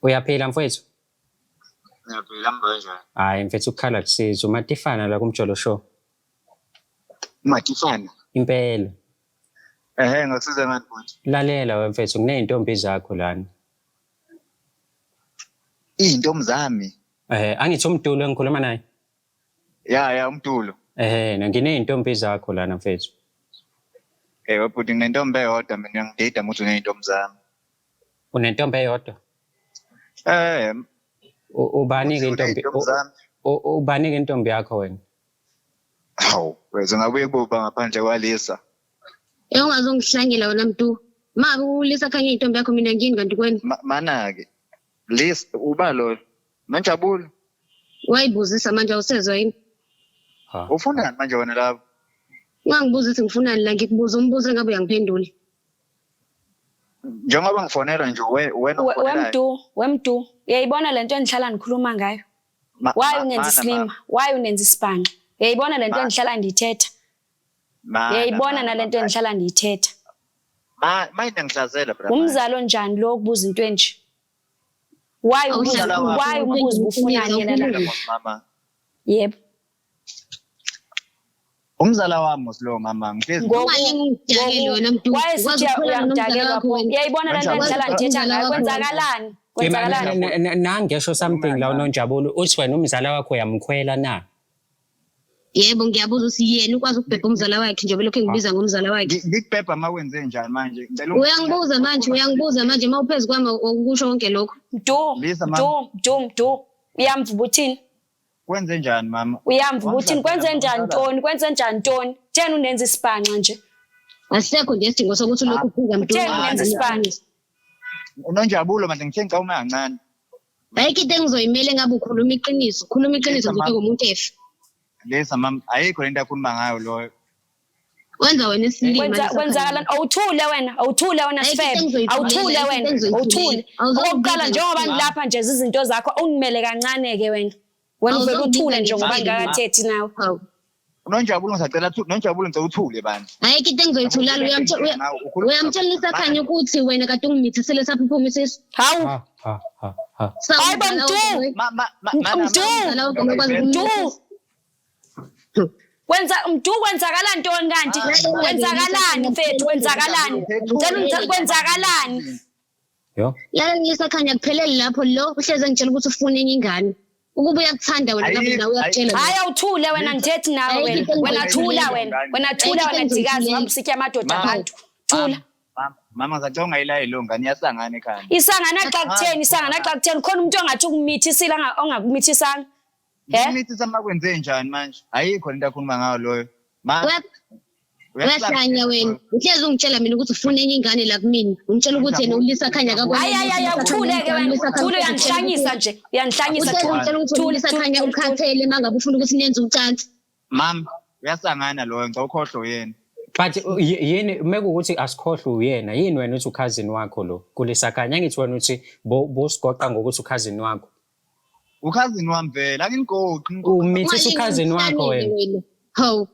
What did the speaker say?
Uyaphila mfowethu? Ngiyaphila, mba kanjani? Hhayi mfethu, ukukhala kusiza. Umatifana la kuMjolo Show. Matifana. Impela. Ehhe, ngakusiza ngani bhuti? Lalela we mfethu, nginey'ntombi zakho lana. Iy'ntombi zami. Angithi uMdulo engikhuluma naye? Ya ya, uMdulo. Ehhe, nginey'ntombi zakho lana mfethu. Ewe bhuti, nginentombi eyodwa mina, uyangidida uma uthi uney'ntombi zami. Unentombi eyodwa? Eh. Ubani-ke intombi? Uney'ntombi zami. Ubani-ke intombi yakho wena? Hawu, wena ungabuye kuba ngaphandle kwaLisa. Eh, ungazongihlangela wena Mdu. Ma uLisa khanye intombi yakho, mina ngini kanti kwena? Mana-ke. Lisa, uba lo. Nonjabulo. Wayibuzisa manje, awusezwa yini? Ha. Ufunani manje wena lapho? Ungangibuza ukuthi ngifunani la, ngikubuza umbuzo engabe uyangiphendula. Njengoba ngifonela nje wena ufonelayo. Wemdu, wemdu, uyayibona lento endihlala ndikhuluma ngayo? Why ungenza isilima? Why unenza isibhanxa? Uyayibona lento endihlala ndiyithetha? Uyayibona nalento endihlala ndiyithetha? Ma mayine ngihlazela bra. Umzali onjani lo okubuza into enje? Why ubuza, why umbuza ubufunani yena la? Mama. Yebo. Umzala wami mos lo mama, ngihlezi. Ungalinge ungidakele wena Mdu. Wayesithi Ukwazi ukukhuluma nomzala uyamdakelwa wakho pho. wena. Uyayibona lento endihlala ndithetha Umzala ngayo? wakho wena. Kwenzakalani? Kwenzakalani? Nangesho something la uNonjabulo, uthi wena umzala wakho uyamkhwela na? Yebo, ngiyabuza ukuthi yena ukwazi ukubhebha umzala wakhe njengoba lokhu engibiza ngomzala wakhe. Ngikubhebha uma kwenze njani manje? Ngicela Uyangibuza manje, uyangibuza manje uma uphezu kwami ukusho konke lokho. Mdu, Lisa, mama. Mdu, Mdu, Mdu. Uyamva ubuthini? Kwenze njani mama? Uyamva ubuthini? Kwenze njani Wangihlasela. ntoni? Kwenze njani ntoni? Theni unenza isibhanxa nje? Asisekho nje isidingo sokuthi ulokhu uphuza Mdu. Utheni unenza isibhanxa? Unonjabulo manje, ngithe ngicela uma kancane. Ayikho into engizoyimela engabe ukhuluma iqiniso. Khuluma iqiniso Lisa, nje mama. ngomuntu efa. Lisa mama, ayikho lento akhuluma ngayo loyo. Wenza wena isilima. Kwenza Lisa kwenzakalani? Awuthule wena, awuthule wena Ayikho into sifebe. engizoyithulela, Awuthule ayikho wena, into engizoyithulela. awuthule. Awuzongibiza Okokuqala njengoba ngesifebe. ngilapha nje zizinto zakho, ungimele kancane ke wena. Wena uvele Awuzongibiza uthule nje ngoba ngesifebe. ngingakathethi nawe. Hawu. Unonjabulo ngisacela Nonjabulo, ngicela uthule bandla. Ayikho into engizoyithulala, uyamtshela uSakhanya ukuthi wena kade ungimithisele saphuphuma isisu. Hawu. Ha ha ha ha. Hayi bo Mdu. Ma ma ma Mdu. Umzala wakho ngokwazi Mdu. ukumithisa. Kwenza Mdu, kwenzakala ntoni kanti? Kwenzakalani mfethu? Kwenzakalani? Ngicela ungitshele kwenzakalani? Yo. Lalela Lisakhanya, kuphelele lapho, lo uhleze engitshela ukuthi ufuna enye ingane. Ukuba uyakuthanda wena ngabe nawe uyakutshela. Hayi awuthule wena, ngithethi nawe Ayikho wena. into Wena thula engizoyithulela. wena. Wena thula Ayikho wena into dikazi, engizoyithulela. hamba usitya amadoda Mama. abantu. Thula. Mama, mama ngisacela ungayilayi lo ngane, iyasangana ekhanda. Isangana xa kutheni? Isangana xa kutheni? Khona umuntu ongathi ukumithisile ongakumithisanga? He? Imithisa uma kwenze njani manje? Ayikho lento akhuluma ngayo loyo. Ma Uyahlanya wena. Uhlezi ungitshela mina ukuthi ufuna enye ingane la kumina. Ungitshela ukuthi yena uLisakhanya akakwazi. Hayi hayi hayi, awuthule ke wena. Thule, uyangihlanyisa nje. Uyangihlanyisa. Uhlezi ungitshela ukuthi Thula, uLisakhanya thula, thula. ukhathele uma ngabe ufuna ukuthi nenze ucansi. Mama, uyasangana loyo, ngicela ukhohlwe yena. But yini mekuwukuthi asikhohlwe uyena, yini wena uthi ukhazini wakho lo kuLisakhanya? Angithi wena uthi bosigoqa ngokuthi ukhazini wakho. Ukhazini wami vele, anginigoqi. Umithisa ukhazini wakho wena. Hawu.